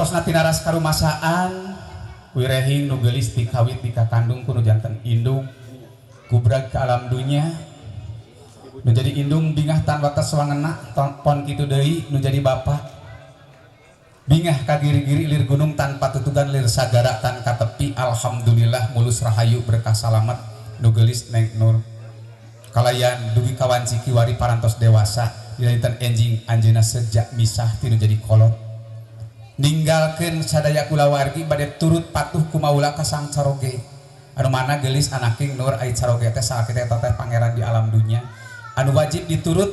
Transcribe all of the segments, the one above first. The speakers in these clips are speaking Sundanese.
Saatosna tinaras karumasaan wirehing nu geulis ti kawit di kakandung ku nu janten indung gubrag ke alam dunya nu jadi indung bingah tan wates wangena pon kitu deui nu jadi bapak bingah ka giri-giri lir gunung tanpa tutugan lir sagara tan katepi. Alhamdulillah mulus rahayu berkah salamet nu geulis Neng Nur kalayan dugi kawanci kiwari parantos dewasa dinten enjing anjeunna sejak misah ti nu jadi kolot ninggalkeun sadaya kulawargi bade turut patuh ku maula ka sang caroge anu mana geulis anaking Nur ai caroge teh sakitu eta teh pangeran di alam dunya anu wajib diturut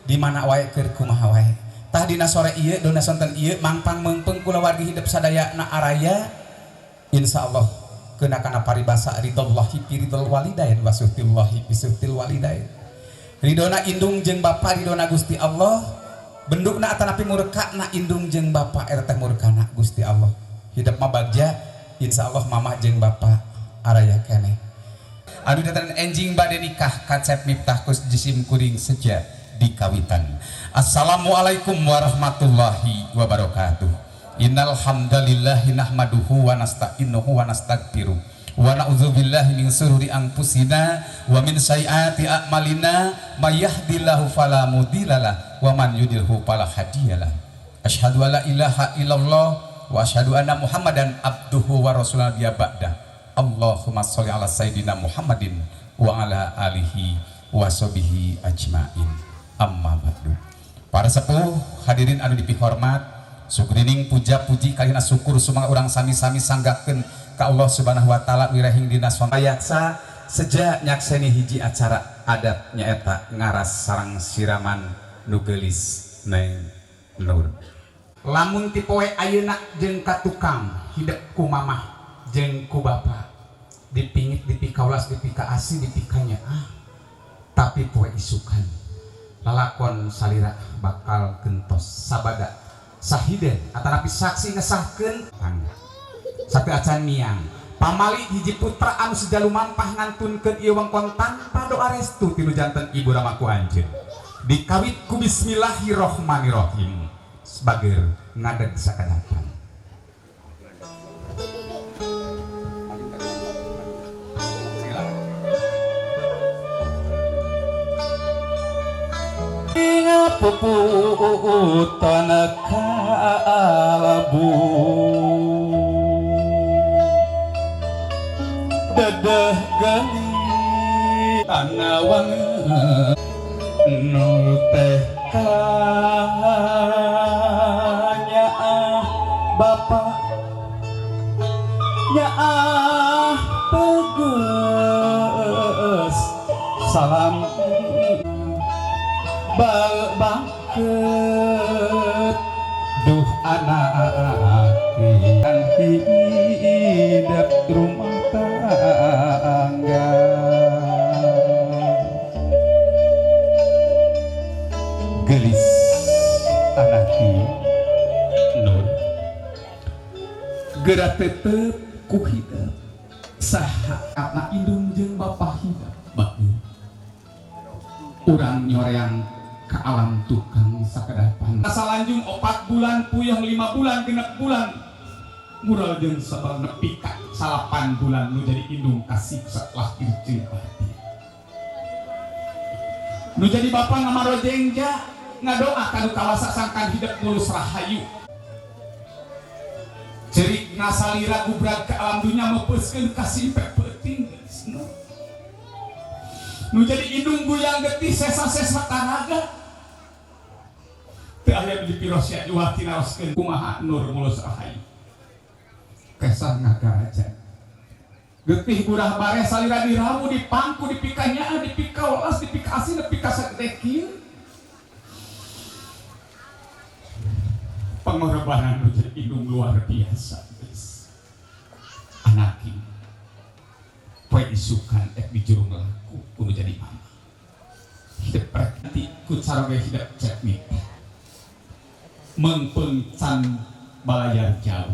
di mana wae keur kumaha wae. Tah dina sore ieu dina sonten ieu mangpang meungpeung kulawargi hidup sadaya na araya insyaallah kena kana paribasa ridallahi fi ridal walidain wa suhtillahi fi suhtil walidain. Ridona indung jeung bapa ridona Gusti Allah bendukna atanapi murkana indung jeung bapa eta teh murkana Gusti Allah. Hidup mah bagja insyaallah mamah jeung bapa araya keneh. Anu datan enjing bade nikah kacep Miftah kus jisim kuring seja di kawitan. Assalamualaikum warahmatullahi wabarakatuh. Innal hamdalillahi nahmaduhu wa nasta'inuhu wa nastaghfiruh wa na'udzubillahi min syururi anfusina wa min sayyiati a'malina may yahdihillahu fala mudhillalah wa man yudlilhu fala hadiyalah. Asyhadu alla ilaha illallah wa asyhadu anna Muhammadan abduhu wa rasuluhu ya ba'da. Allahumma sholli ala sayyidina Muhammadin wa ala alihi wa sahbihi ajmain. Amma ba'du. Para sepuh hadirin anu dipihormat, sugrining puja-puji kalihna syukur sumangga urang sami-sami sanggakeun ka Allah Subhanahu wa taala wirehing dina sonayaksa seja nyakseni hiji acara adat nyaeta ngaras sarang siraman nu geulis Neng Nur. Lamun ti poe ayeuna jeung ka tukang hidep ku mamah jeung ku bapa dipingit dipikaulas dipika asi dipikanya tapi poe isukan lalakon salira bakal gentos sabada sahiden atanapi saksi ngesahkeun tangga satu acan miang pamali hiji putra anu sejalu mampah ngantunkeun ieu wengkon tanpa doa restu tinu janten ibu ramaku anjeun dikawit ku bismillahirrahmanirrahim sebager ngadeg sakadapan. Puputan kalbu dedeh geli tanawang nul teh kanyaah bapak nyaah teges salam bal bangket duh anak kan hidup rumah tangga gelis anaki Nur geura tetep ku hidup saha karena indung jeung bapa hidup bae urang nyoreang ke alam tukang sakadapan salanjung 4 bulan puyeng 5 bulan 6 bulan mural jeung sabal nepi ka 8 bulan nu jadi indung kasiksa lahir jeung batin nu jadi bapa ngamarojengja ngadoa ka nu kawasa sangkan hidup mulus rahayu cerik nasalira gubrag ke alam dunya meupeuskeun kasimpe peuting nu jadi indung guyang getih sesa-sesa tanaga teu aya dipirosia jual tinaroskeun kumaha Nur mulus rahayu kesah ngagaraja getih burah bareh salira diramu dipangku dipikanya dipikawelas dipikasih nepi ka sagede kieu pengorbanan nu jadi indung luar biasa guys. Anaki poe isukan ek di jurung laku kudu jadi mama hidup praktik ku caroge hidup cek mimpi mengpeng can balayar jauh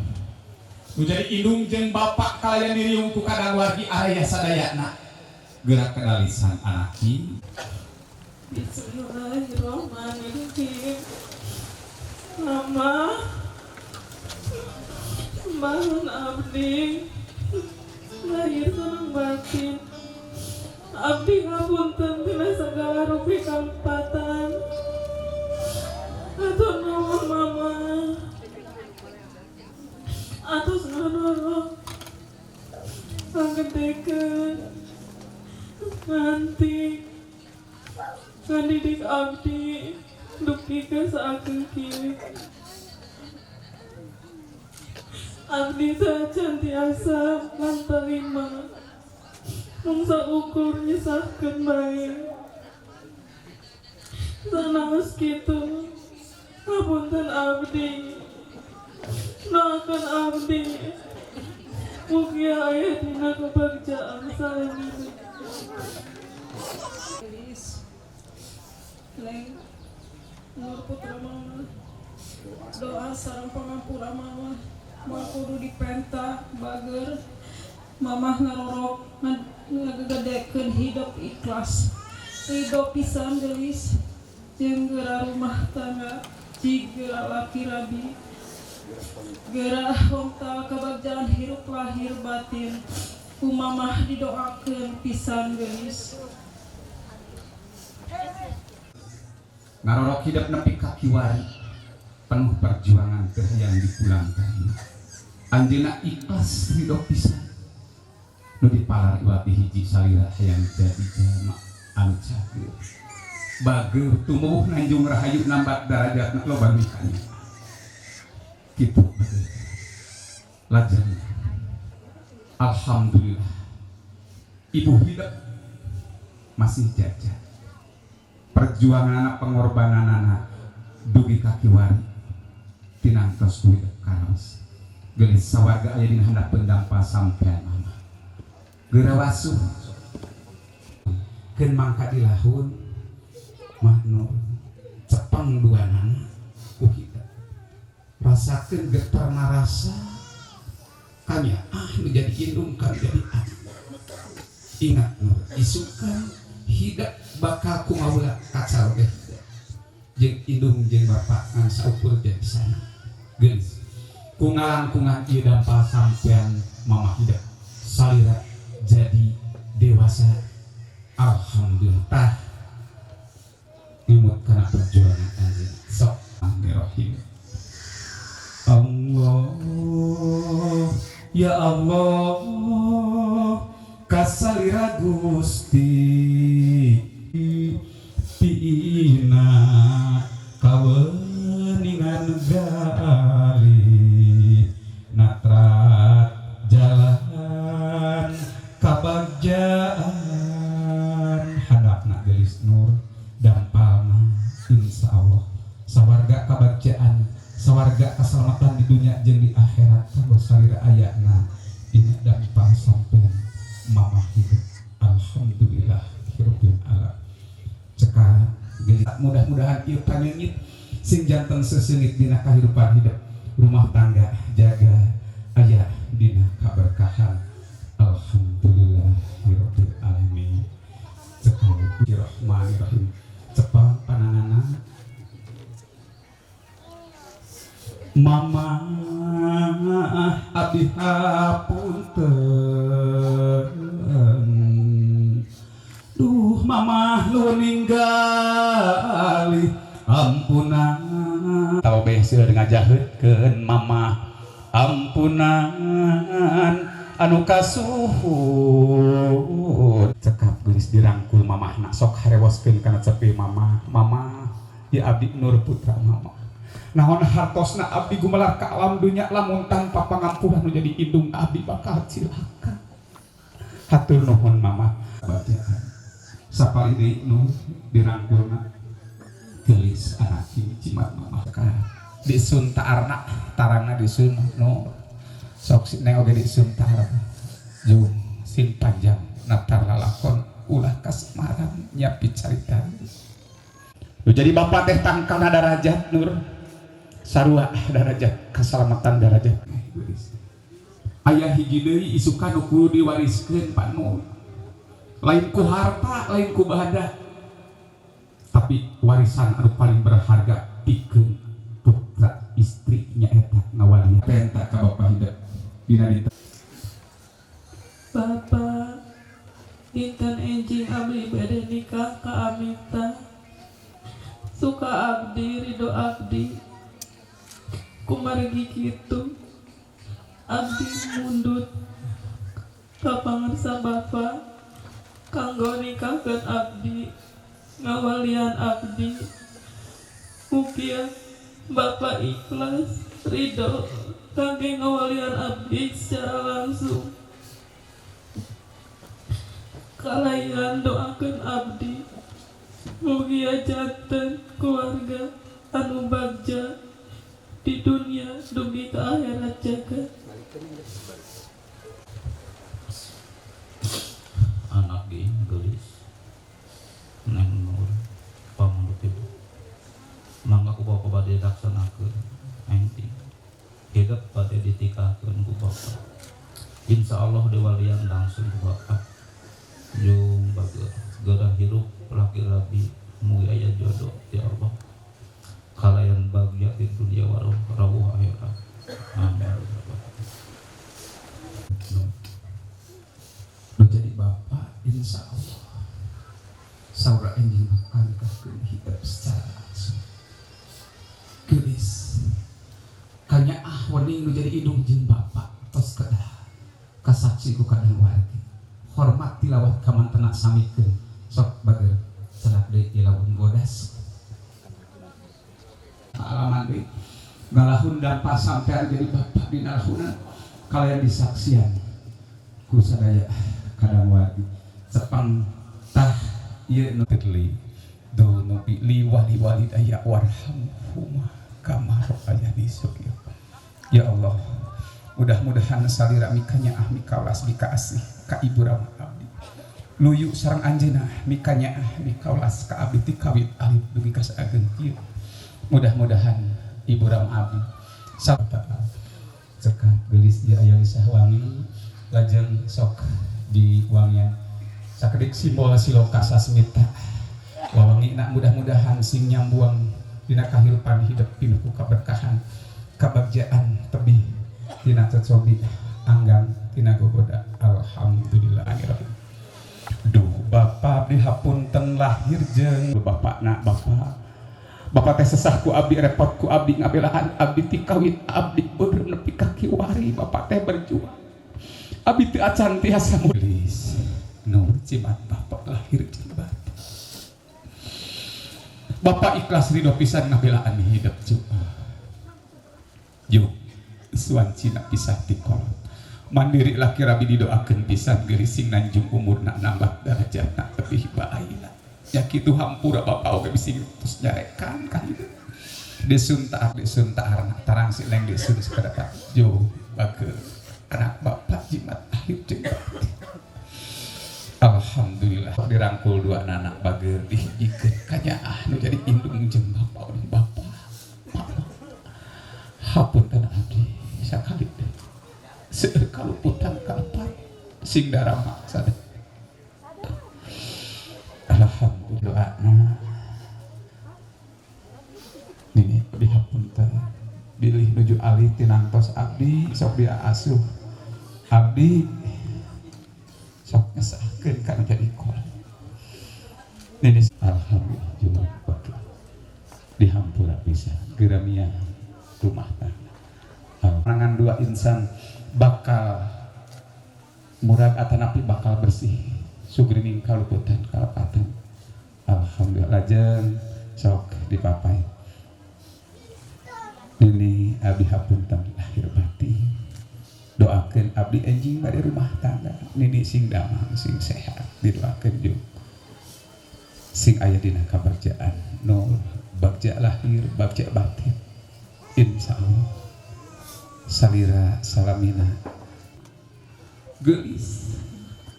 nu jadi indung jeung bapak kalayan diriung ku kadang wargi araya sadayana gerak kenalisan anaki. Bismillahirrahmanirrahim. Mama, Sembahan abdi lahir sareng batin. Abdi ngapunten tina segala rupi kalepatan. Hatur nuhun, Mama. Atos ngadorong, ngagedekeun, nganti ngadidik abdi dugi ka saakeu kieu. Abdi teh can tiasa ngantarima, mung saukur nyesahkeun bae. Sanaos kitu, hapunten abdi. Doakeun abdi mugia aya dina kebagjaan salamina. Gelis. Neng Nur, putra Mama, doa sareng pangampura Mama moal kudu dipenta. Bager Mamah ngarorok ngagedekeun hidup, ikhlas, ridho pisan. Gelis jeung geura rumah tangga, jig geura laki rabi, geura wangtal kebagjaan hirup lahir batin. Ku Mamah didoakeun pisan, Gelis. Ngarorok hidup nepi ka kiwari penuh perjuangan teh yang dipulangkan. Anjeunna ikhlas, ridho pisan. Nu dipalar iwati hiji, salira hayang jadi jalma anu cageur, bageur, tumuwuh, nanjung rahayu, nambat darajatna, loba mikanya kitu. Lajeng alhamdulillah ibu hidup masih jajan perjuangan anak, pengorbanan anak dugi ka kiwari tinantos ku hidup karaos. Gelis, sawarga aya dina handapeun dampa sampean. Mama geura wasuh keun mangka dilahun mah. Nur cepeng duanana ku hidup, rasakeun getar narasa kanya ah nu jadi indung kan jadi anak. Ingat, Nur, isukan hidup bakal kumaula kacau deh jeung indung jeung bapak ngan saukur jadi sana. Geus ku ngalangkungan ieu dampal sampean mama hidup salira jadi dewasa, alhamdulillah. Tah, ngemut kana perjuangan anjeun. Sok Bismillahirrahmanirrahim. Allah, ya Allah, kasalira Gusti tina kaweningan gali natrat jalan kabagjaan hadapna. Gelis Nur, dampalna insya Allah sawarga kabagjaan, sawarga keselamatan di dunia jeung di akhirat kanggo salira ayana dina dampal sampean mama hidup. Alhamdulillah hirupin ala cekap. Gelis, mudah-mudahan ieu panyeungit sing janten seseungit dina kahirupan hidup rumah tangga, jaga aya dina kaberkahan. Alhamdulillah hirupin alamin. Cekap. Bismillahirrahmanirrahim. Cepang pananana. Mama, abdi hapunten. Duh Mama, nu ninggali ampunan tau beh seueur ngajaheutkeun. Mama, ampunan anu kasuhun. Cekap. Geus dirangkul mamahna, sok harewoskeun kana cepi mama. Mama ya, abdi Nur, putra mama. Naon hartosna abdi gumelar ka alam dunya lamun tanpa pangampuran nu jadi indung, abdi bakal cilaka. Hatur nuhun, Mama. Bacaan sapali deui nu dirangkulna. Gelis anak jimat mama ka disun taarna tarangna disun nu sok si neng oge disun tar jung sing panjang natar lalakon ulah kasemaran nyapi carita. Nu jadi bapak teh tangkalna darajat, Nur, sarua darajat keselamatan, darajat. Aya hiji deui isukan nu kudu diwariskeun, Pak Nur, lain ku harta, lain ku banda, tapi warisan anu paling berharga pikeun putra. istri nyaeta ngawali penta ka bapak hidup dina dinten Bapak dinten enjing abdi bade nikah ka Amita. Suka abdi ridho abdi kumargi kitu abdi mundut ka pangersa Bapak kanggo nikahkeun abdi ngawalian abdi. Mugia Bapak ikhlas ridho kangge ngawalian abdi secara langsung. Kalayan doakeun abdi mugia janten keluarga anu bagja di dunia dugi ke akhirat jaga. Anak ge geulis Neng Nur pamundut ibu mangga ku bapa bade dilaksanakeun engting hidup bade ditikahkeun ku bapa. Insyaallah diwalian langsung ku bapa. Jung bager geura hirup laki rabi mugi aya jodoh ya Allah. Kalayan bagja di dunia waruh rawuh akhirat. Amin. Nu jadi bapak insya Allah saura enjing bakal nikahkeun hidup secara langsung. Geulis kanyaah wening nu jadi indung jeung bapak tos kedah kasaksi ku kadang wargi. Hormat tilawat kamantena samikeun sok bager celak deui ilaun bodas. Alaman deui ngalahun dan pas sampean jadi bapak dina lahunan kalian disaksian ku sadaya kadang wargi. Cepang tah ieu nu teu dunubi li wali walidayya warhamhuma kama rabbayani shaghira. Ya Allah, mudah-mudahan salira mikanya ah mikaulas mika asih ka ibu rama abdi. Luyu sareng anjeunna mikanya ah mikaulas ka abdi ti kawit alif dugi ka saageng kieu. Mudah-mudahan ibu rama abdi sabta cekap geulis ieu aya lisah wangi lajeng sok di wangian sakedik simbol siloka sasmita. Wawangina mudah-mudahan sing nyambuang dina kahirupan hidup pinuh ku kaberkahan kabagjaan tebih tina cocobi anggang tina gogoda. Alhamdulillah. Duh bapak abdi hapunten lahir jeung bapakna bapak. Bapak teh sesah ku abdi repot ku abdi ngabelaan abdi ti kawit abdi beureum nepi ka kiwari bapak teh berjuang. Abdi teu acan tiasa mulis. Nur cimat bapak lahir jeung bapak. Bapak ikhlas ridho pisan ngabelaan hidup juga. Yuk, suwancina pisah ti kolot. Mandiri laki rabi didoakeun pisan geurising nanjung umurna nambah darajatna lebih bae. Ya kitu hampura bapak oge bisi terus nyarekan ka hidup. Desun taar tarang si neng desun sakadata. Yo bageul anak bapak jimat akhir jeung batin. Alhamdulillah dirangkul dua anak bager dihijikeun kanyaah nu jadi indung jeung bapak ulun bapak. Hapunten abdi sakali deui. Seueur kaluputan kalepat sing darama sadaya. Alhamdulillah doana. Nini abdi hapunten bilih nuju alih tinangtos abdi sok dia asuh. Abdi sok ngesahkeun kana jadi kol. Nini alhamdulillah jumlah batur. Dihampura bisa geramia rumah tangga. Panangan dua insan bakal murad atanapi bakal bersih sugrining kaluputan kalepatan. Alhamdulillah lajeng sok dipapai. Nini abdi hapunten lahir batin. Doakeun abdi enjing bade rumah tangga. Nini sing damang sing sehat didoakeun jeung sing aya dina kabagjaan nur bagja lahir bagja batin. Insyaallah salira salamina geulis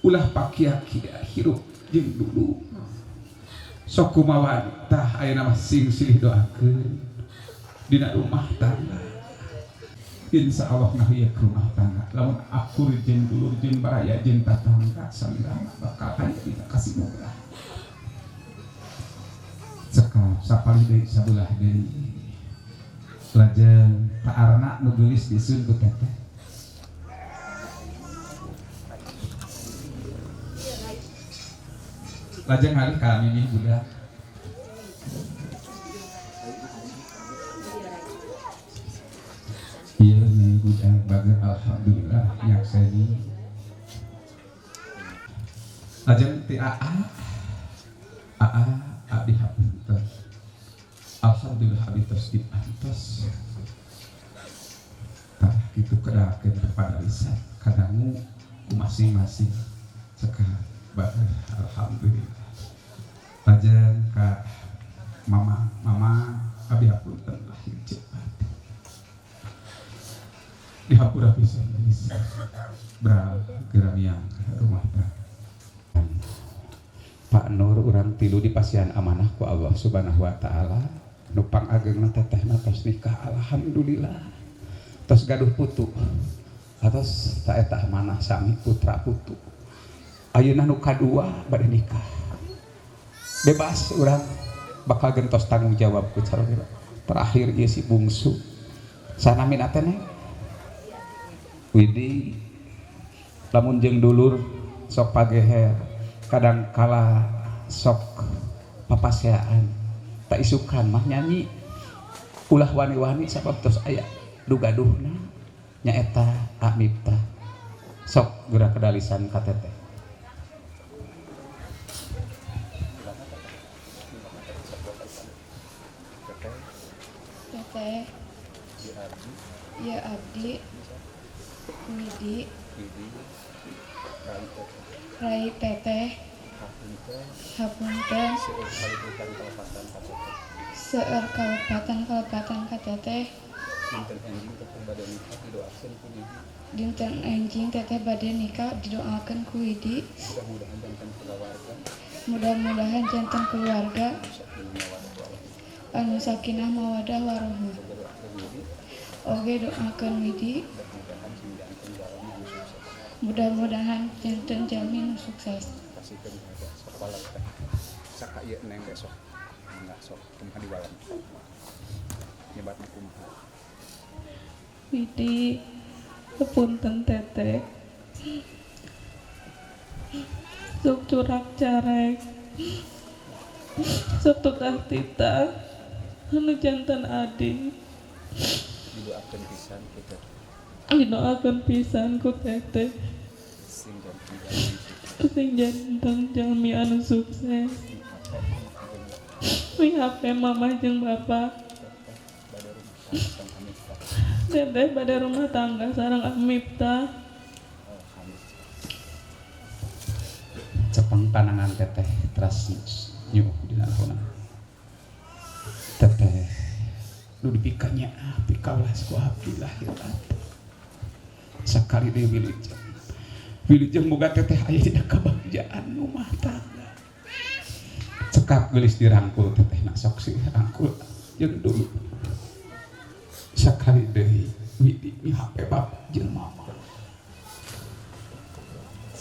ulah pakia-kia hirup jeung dulu sok kumaha tah ayeuna mah sing silih doakeun dina rumah tangga. Insyaallah ngahieuh rumah tangga lamun akur jeung dulur jeung baraya jeung tatangga salira bakal aya dina kasimoga. Cekap sapalih deui sabelah deui. Lajeng ka Arna nu geulis disun ku teteh. Lajeng ngalih ka mimih budak. Ieu nih budak bager alhamdulillah nyakseni. Lajeng ti AA AA abdi hapunten. Alhamdulillah abdi tos dipantos. Tah kitu kedakeun kepada lisan kadangu ku masing-masing cekap bager alhamdulillah. Lajeng ka mama, mama abdi hapunten lahir jeung batin. Dihampura pisan geus bra geramiang rumah tangga. Pak Nur urang tilu di pasian amanah ku Allah Subhanahu wa taala. Nu pangageungna tetehna tos nikah alhamdulillah. Tos gaduh putu. Atos ta eta amanah sami putra putu. Ayeuna nu kadua bade nikah. Bebas urang bakal gentos tanggung jawab ku calon. Terakhir ieu si bungsu. Sanamina teh Neng? Widi lamun jeung dulur sok pageher kadang kala sok papaseaan tak isukan mah nyanyi ulah wani-wani sabab tos aya dugaduhna nyaeta Amipta sok geura kedalisan ka teteh. Teteh ya abdi Widi Rai teteh hapunten seueur kalepatan-kalepatan ka teteh dinten enjing teteh bade nikah didoakeun ku Widi mudah-mudahan janten keluarga anu sakinah mawadah warohmah oge doakeun Widi mudah-mudahan janten jalmi nu sukses. Saka ieu neng besok enggak sok kumaha diwalan nyebatna kumaha. Widi punten teteh sok curak carek sok tukah titah anu janten adi didoakeun pisan kitu didoakeun pisan ku teteh sing janten jalmi anu sukses mihape mamah jeung bapak teteh pada rumah tangga sareng Amipta. Cepeng panangan teteh teras nyuh dina lakonan teteh nu dipikanya pikaulah ku abdi lahir batin sakali deui wilujeng wilujeng boga teteh aya dina kabagjaan rumah tangga cekap geulis dirangkul teteh na sok sih rangkul jeung dulu sakali deui Widi mihape bapak jeung mama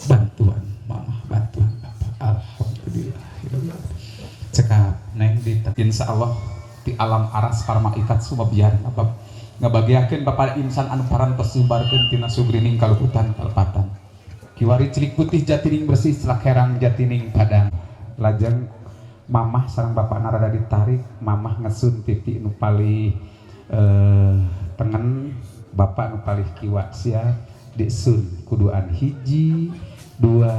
bantuan mama bantuan bapak alhamdulillah cekap neng di insyaallah di alam aras para malaikat sumabiar ngabagiakeun bapak insan anu parantos nyubarkeun tina sugrining kaluputan kalepatan kiwari celik putih jatining bersih celak herang jatining padang lajeng mamah sareng bapakna rada ditarik mamah ngesun pipi nu palih tengen bapak nu palih kiwa sia disun kuduan hiji dua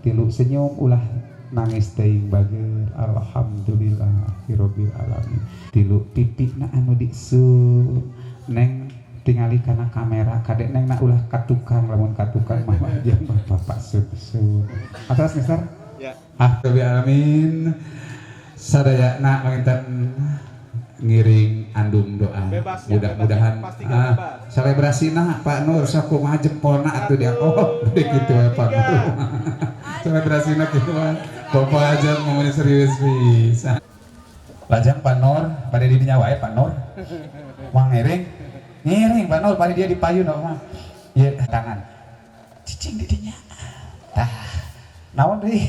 tilu senyum ulah nangis teuing bager alhamdulillahirabbil alamin tilu pipina anu disun neng tingali kana kamera kadek neng na ulah katukang lamun katukang mah jeung bapak sun atas mister ya alhamdulillah alamin sadayana panginten ngiring andung doa mudah-mudahan selebrasina Pak Nur sok kumaha jempolna atuh dia oh gede kitu we Pak Nur selebrasina kitu mah bapak aja ngomongin serius pisan lajang Pak Nur pada didinya wae Pak Nur mah ngiring ngiring Pak Nur pada dia di payun mah ieu tangan cicing didinya tah naon deui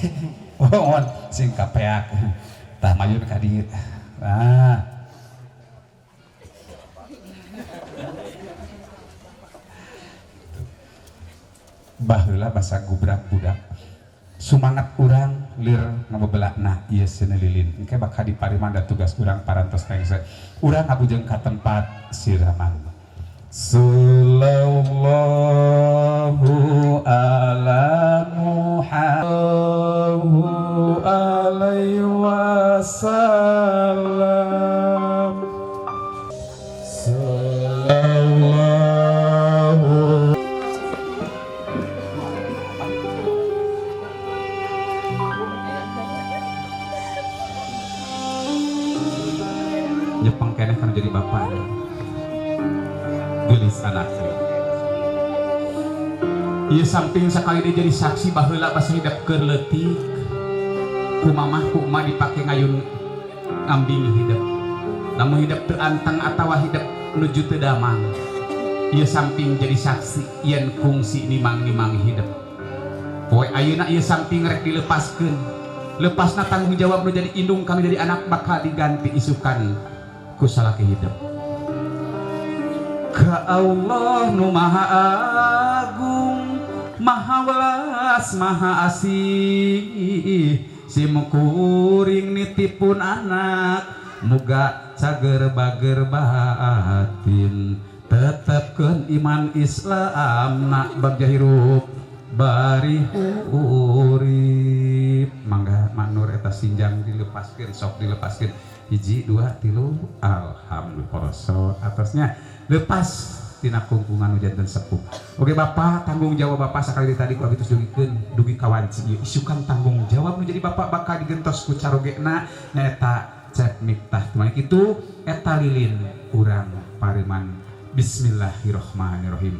oh sing kapeak tah mayun ka dieu nah Baheula basa gubrak budak. Sumangat urang lir ngabebelakna ieu seuneu lilin. Engke bakal diparimanda tugas urang parantos rengse. Urang ngabujeng ka tempat siraman. Sallallahu ala Muhammad alaihi wasallam. Sallallahu Jepang keneh kan jadi bapak gelis anaknya. Ieu samping sakali dia jadi saksi baheula basa hidep keur leutik ku mamah ku emak dipake ngayun ngambing hidep. Lamun hidep teu anteng atawa hidep nuju teu damang. Ieu samping jadi saksi yen kungsi nimang-nimang hidep. Poe ayeuna ieu samping rek dilepaskeun. Lepasna tanggung jawab nu jadi indung kami jadi anak bakal diganti isukan ku salaki hidep. Ka Allah nu maha agung, maha welas, maha asih, sim kuring nitipun anak, muga cager bager batin, tetepkeun iman Islam nak bagja hirup bari urip. Mangga Manur eta sinjang dilepaskeun, sok dilepaskeun. 1 2 3 alhamdulillah poroso atasnya lepas tina kungkungan janten sepuh. Oke bapak, tanggung jawab bapak sakali tadi ku abi tos dugikeun dugi ka wanci ieu isukan tanggung jawab nu jadi bapak bakal digentos ku carogena nyaeta Cep Miftah. Kumaha kitu eta lilin urang pariman. Bismillahirrahmanirrahim.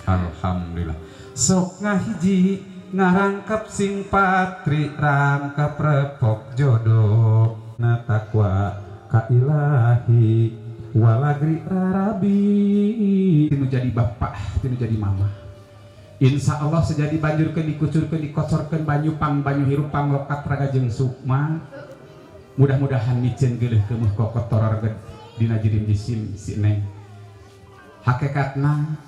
Alhamdulillah. Sok ngahiji ngarangkep sing patri rangkep repok jodoh na takwa ka ilahi walagri rarabi. Tinu jadi bapak, tinu jadi mama. Insya Allah sejadi banjurkeun dikucurkeun dikocorkeun banyu pang banyu hirup pang lokat raga jeung sukma. Mudah-mudahan miceun geuleuh keumeuh kokotor reget dina jirim jisim si neng. Hakikatna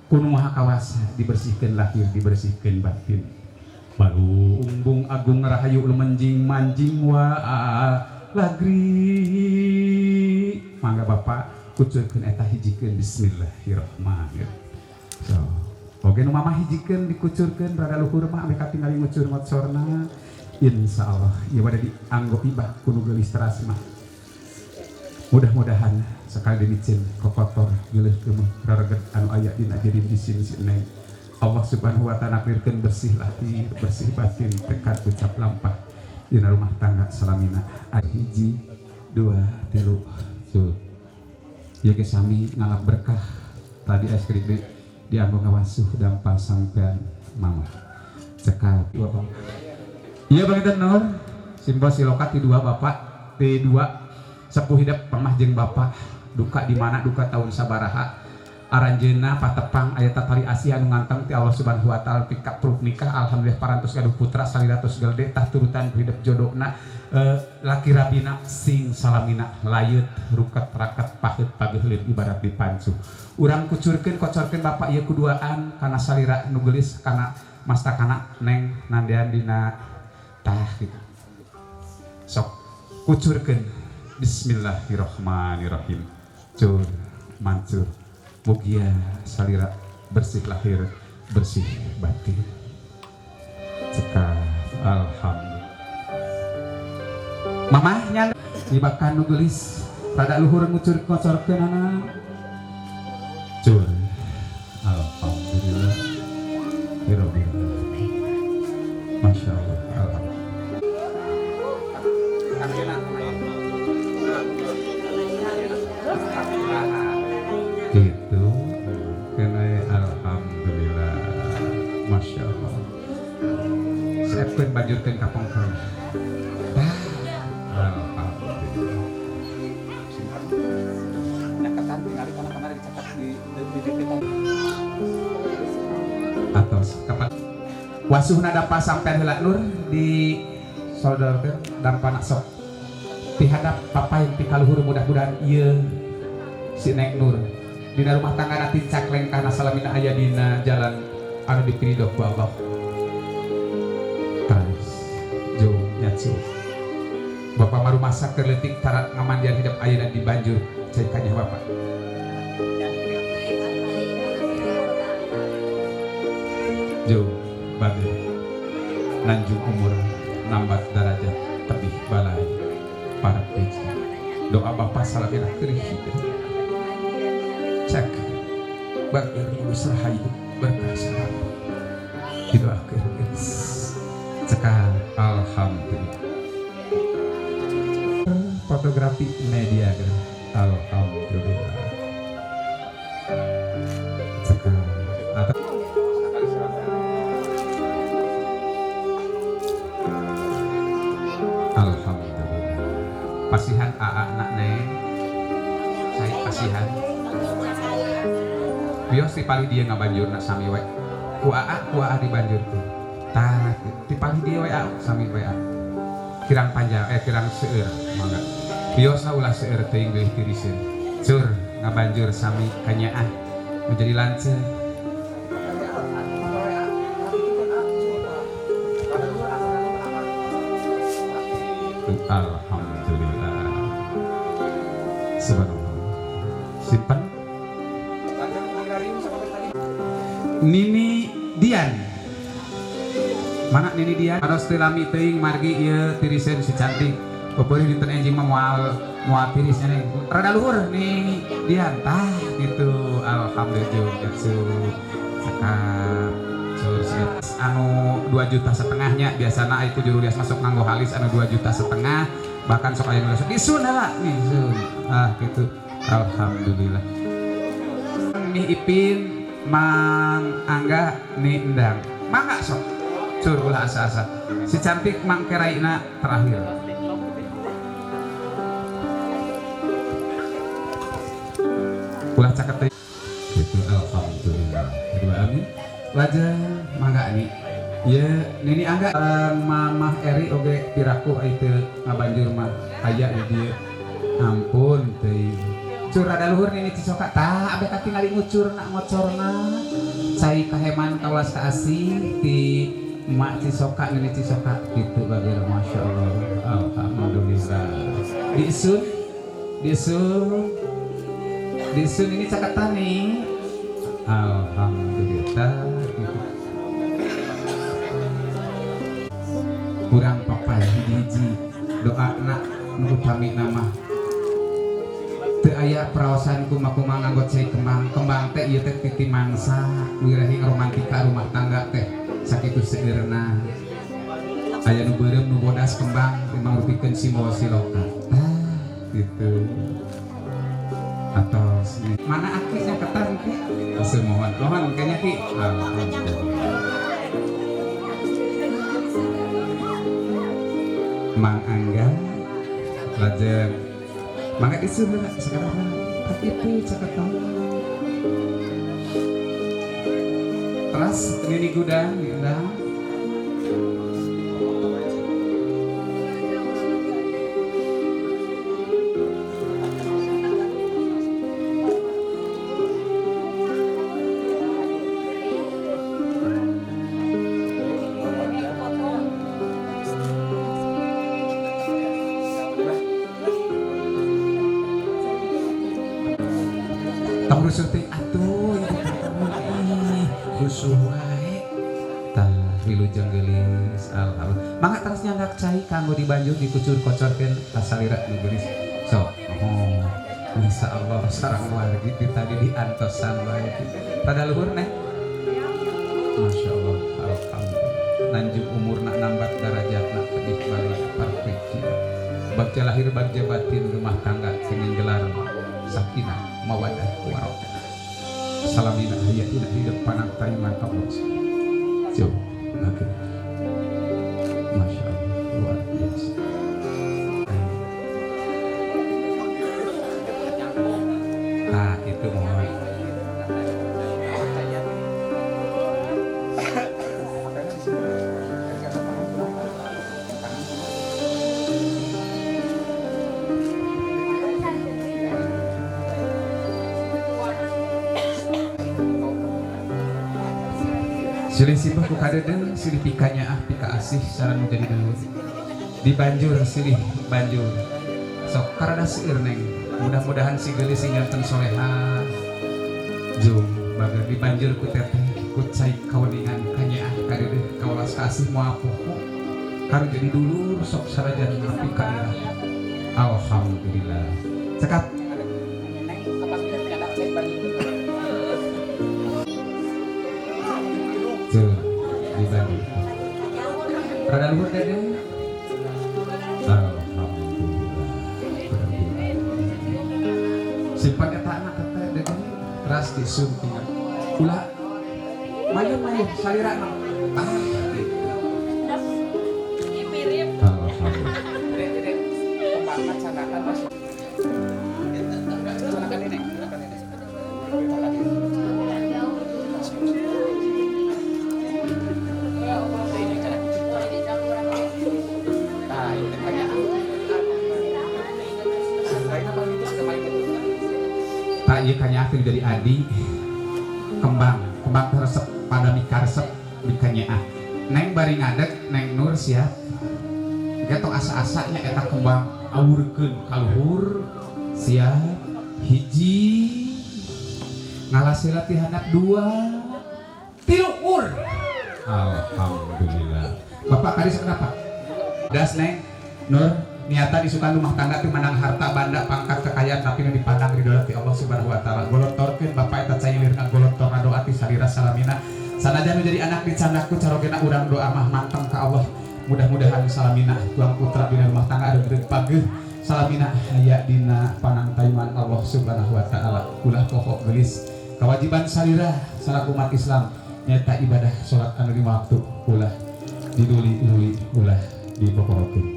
kuno maha kawasa dibersihkeun lahir dibersihkeun batin. Baru umbung agung rahayu lumenjing manjing wa lagri. Mangga bapak kucurkeun eta hijikeun bismillahirrahmanirrahim. So, oge nu mamah hijikeun dikucurkeun rada luhur mah ame katingali ngucur ngocorna. Insyaallah ieu bade dianggo ibah kuno geulis teras mah. Mudah-mudahan sekali dimiceun kokotor geuleuh keumeuh rareget anu aya dina jirim jisim si neng. Allah Subhanahu wa ta'ala nakdirkeun bersih lahir, bersih batin, tekad ucap lampah dina rumah tangga salamina. 1 2 3 tuh. Ieu ge sami ngalap berkah tadi es krim dianggo ngawasuh dampal sampean mama. Cekap bapak. Ieu panginten Nur, simbol siloka ti 2 bapak, ti 2 sepuh hidep pamah jeung bapak, duka di mana duka tahun sabaraha. Aranjeuna patepang aya tatali asih anu nganteng ti Allah Subhanahu wa taala pika pruk nikah alhamdulillah parantos gaduh putra salira tos gede tah turutan hidup jodona laki rabina sing salamina layut ruket raket pahit pageuleut ibarat dipancu. Urang kucurkeun kocorkeun bapak ieu kuduaan kana salira nu geulis kana mastakana neng nandean dina tah gitu. Sok kucurkeun bismillahirrahmanirrahim. Cur mancur. Mugia salira bersih lahir, bersih batin. Cekap alhamdulillah. Mamahnya dibakan nu geulis rada luhur ngucur kocorkeun anak. Cur. Alhamdulillah. Rabbil alamin. Masya Allah. Alhamdulillah. Gitu. Kena alhamdulillah. Masya Allah. Siapkan banjurkan kapongkon. Alhamdulillah. Atos kapan wasuhna dapa sampean heula Nur di solder dampa sok tihadap papain ti kaluhur mudah-mudahan ieu si Neng Nur dina rumah tangga nanti cakleng kana salamina aya dina jalan anu dipilih ku Allah. Terus jauh nyatsu. Bapak marumasa keur leutik tara ngamandian hidup ayeuna di banjur cai kanyah bapak. Jauh bager nanjung umur nambat darajat tebih balai para peji. Doa bapak salamina keur hidup. Cek bager lulus rahayu berkah salam. Didoakeun geus. Cekal alhamdulillah. Fotografi media alhamdulillah. Cekal alhamdulillah. Pasihan aa nak neng. Saya pasihan. Bios ti palih dia ngabanjurna sami we. Ku aa dibanjurkeun. Tah ti palih dia we aa sami we. Kirang panjang kirang seueur mangga. Biosna ulah seueur teuing deui tiriseun. Cur ngabanjur sami kanyaah menjadi lanceuk. Alhamdulillah. Subhanallah. Simpan. Nini Dian. Mana Nini Dian? Aros teu lami teuing margi ieu tiriseun si cantik. Pepeurih dinten enjing mah moal tiris nya neng. Rada luhur Nini Dian tah gitu. Alhamdulillah gitu. Cakap. Anu 2,5 juta nya biasana itu juru rias masuk nganggo halis anu 2,5 juta bahkan sok aya nu disun heula nih sun ah gitu alhamdulillah. Nih Ipin Mang Angga nih Endang mangga sok cur ulah asa-asa si cantik Mang Keraina terakhir. Ulah cakep teh gitu alhamdulillah. Kedua amin. Lajeng mangga nih ya Nini Angga Mamah Eri oge piraku itu ngabanjur mah aya di dieu ampun teuing cur rada luhur Nini Cisoka tah abe katingali ngucurna ngocorna cai kaheman kaulas kaasih ti Mak Cisoka Nini Cisoka kitu bageur masyaallah alhamdulillah. Disun disun disun ini caketan nih alhamdulillah. Kurang papai hiji-hiji doana nu utami nama teu aya praosan kumaha-kumaha nganggo cai kembang kembang teh ieu teh titi mangsa wirahing romantika rumah tangga teh sakitu seueurna aya nu beureum nu bodas kembang mangrupikeun simbol siloka tah gitu atau mana akinya ketan ki semohon mohon kayaknya ki alhamdulillah. Mang Angga lajeng mangga disun sekarang tapi itu caketan teras Nini Gudang diundang. Rusuh teh atuh rusuh wae tah wilujeng geulis alhamdulillah mangga teras nyandak cai kanggo dibanjur dikucur kocorkeun kasalira nu geulis sok oh insyaallah sareng wargi di tadi diantosan wae rada luhur neh masyaallah alhamdulillah nanjung umurna nambat darajatna tebih balik perfeksi bagja lahir bagja batin rumah tangga singin gelar sakinah mawadah warahmah salamina hayatina hidup panang taiman Allah jauh oke masya Allah luar biasa. Nah itu mohon Silih sibah ku kadeudeung, silih pikanyaah pika asih sareng nu jadi dulur. Dibanjur silih banjur. Sok karada seueur neng. Mudah-mudahan si geulis sing janten soleha. Jung bager dibanjur ku teteh ku cai kaweningan kanyaah kadeudeuh kawelas kasih moal poho. Karu jadi dulur sok sarajan nepi ka iraha. Alhamdulillah. Cekap. Tuh, di Bandung. Rada luhur dede. Alhamdulillah. Simpan eta anak teteh dede. Teras disuntingan. Ulah mayun-mayun salira ah gitu. Alhamdulillah. Tak ieu kanyaah teh jadi adi kembang kembang teh resep pada mika resep mikanyaah neng bari ngadeg neng Nur siap getok asa-asanya eta kembang awurkeun ka luhur siap hiji ngalasila ti handap 2 3 ur. Alhamdulillah. Bapak tadi kenapa das neng Nur niatan isukan rumah tangga teh menang harta banda pangkat kekayaan tapi nu dipandang ridho ti Allah Subhanahu wa taala. Golontorkeun bapak eta cai lirna golontor doa ti salira salamina. Sanajan nu jadi anak dicandak ku carogena urang doa mah manteng ka Allah. Mudah-mudahan salamina tuang putra dina rumah tangga anu pageuh salamina aya dina panangtayuman Allah Subhanahu wa taala. Ulah poho geulis kewajiban salira salaku umat Islam nyata ibadah salat anu lima waktu ulah diduli-duli ulah dipopohokeun.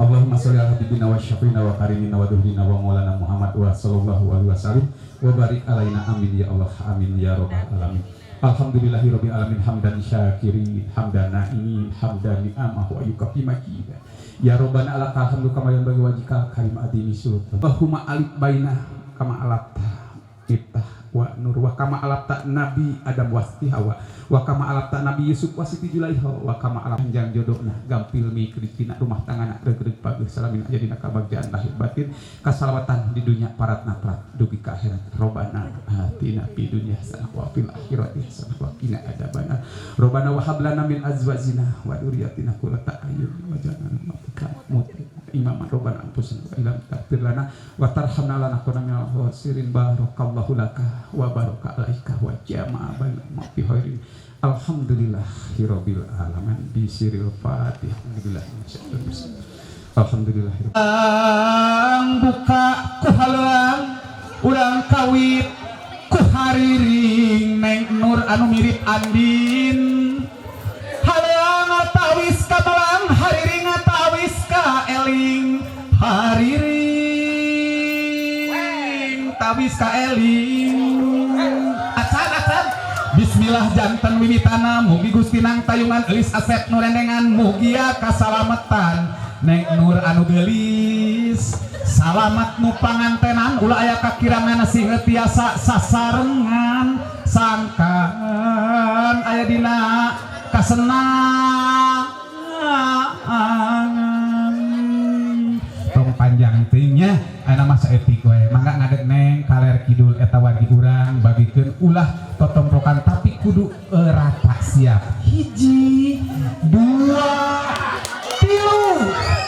Allahumma sholli ala habibina wa syafiina wa karimina wa duhrina wa maulana Muhammad wa sallallahu alaihi wasallam wa barik alaina amin ya Allah amin ya rabbal alamin. Alhamdulillahirabbil alamin hamdan syakirin hamdan na'imin hamdan ni'amahu wa yukafi makida. Ya rabbana lakal hamdu kama yanbaghi wajhikal karim adimi sultan. Allahumma alif baina kama alafta iftah wa nur wa kama alafta nabi Adam wa Siti Hawa wa kama alafta nabi Yusuf wa Siti Julaiha wa kama alaf panjang jodohna gampil mikrikina rumah tangga regreg pageuh salamina jadina kabagjaan lahir batin kasalawatan di dunia paratna prat dugi ka akhirat. Robbana atina fid dunya hasanah wa fil akhirati hasanah wa qina adzabannar. Robbana wa hab lana min azwajina wa dzurriyyatina qurrata a'yun waj'alna lil muttaqina imama. Robbana anfusina wa illam taghfir lana wa tarhamna lanakunanna minal khasirin. Barakallahu laka wa baraka alaika wa jama'a bainana fi khairin. Alhamdulillahirabbil alamin bi sirril fatihah. Alhamdulillah. Alhamdulillah. Buka ku halang urang kawit ku hariring neng Nur anu mirip Andin. Halang tawis ka malang hariring tawis ka eling hariring tawis ka eling. Acan Bismillah janten wiwitana mugi Gusti nang tayungan eulis asep nu rendengan mugia kasalametan neng Nur anu geulis salamat nu pangantenan ulah aya kakirangan sing tiasa sasarengan sangkan aya dina kasenangan. Tong panjang teuing nya aya mah saeutik we mangga ngadeg neng kaler kidul eta wargi urang bagikeun ulah totomprokan tapi kudu rata siap 1 2 3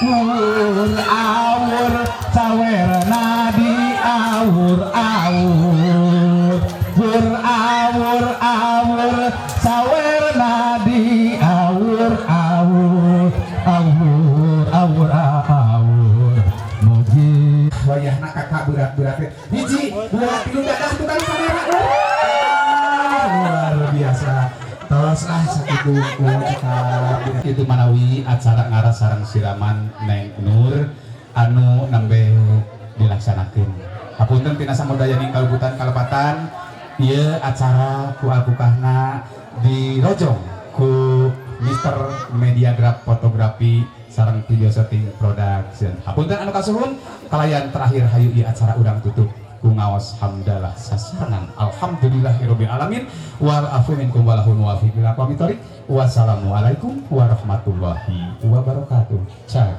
awur awur cawerna di awur awur wur awur awur cawerna di awur awur awur awur awur mugi wayahna kakak berat-berat 1 2 3 dadah tukang kamera luar biasa. Tos ah sakitu itu manawi acara ngaras sareng siraman Neng Nur anu nembe dilaksanakeun. Hapunten tina samudayaning kaluputan kalepatan ieu acara ku albukahna dirojong ku Mister Media Graph Fotografi sareng video shooting production. Hapunten anu kasuhun kalayan terakhir hayu ieu acara urang tutup. Ku ngaos hamdalah sasarengan alhamdulillahirabbil alamin wal afu minkum walahul muwafiq ila aqwamit thoriq. Wassalamualaikum warahmatullahi wabarakatuh. Cai.